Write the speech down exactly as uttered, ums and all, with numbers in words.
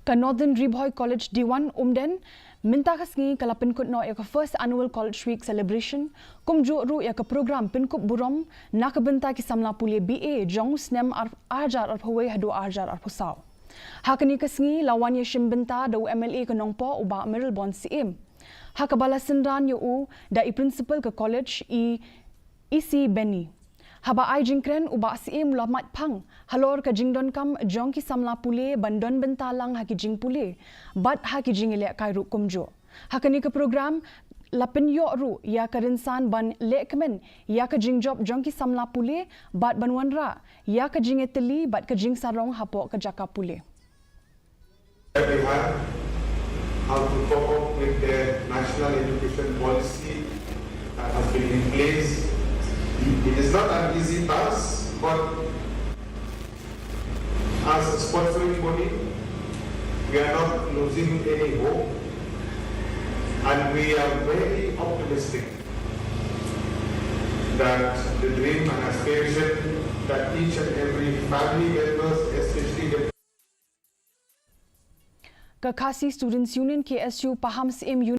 Ka Northern Ri Bhoi College Diwan Umden mynta ka sngi ka la pynkut noh ïa ka First Annual College Week Celebration, kumjuh ruh ïa ka program pynkup burom na ka bynta ki samla pule B A jong u snem ar-, arhajar arphew wei haduh arhajar arphew saw. Ha kane ka sngi la wan ïashim bynta da u M L A ka Nongpoh u Bah Mayralborn Syiem, ha kaba la synran ïa u da i Principal ka College, i E C Benny. Haba ai jingkren, u Bah Syiem u la mad phang halor ka jingdonkam jong ki samla pule ban don bynta lang ha ki jingpule bad ha ki jingïalehkai ruh kumjuh. Ha kane ka program la pynïoh ruh ïa ka rynsan ban lehkmen ïa ka jingjop jong ki samla pule bad ban wanrah ïa ka jingïatylli bad ka jingsarong hapoh ka jaka pule. That we have, how to cope up with the national education policy that has been in place. It is not an easy task, but as a sponsoring body, we are not losing any hope, and we are very optimistic that the dream and aspiration that each and every family members, especially the Ka Khasi Students Union, K S U, Pahamsyiem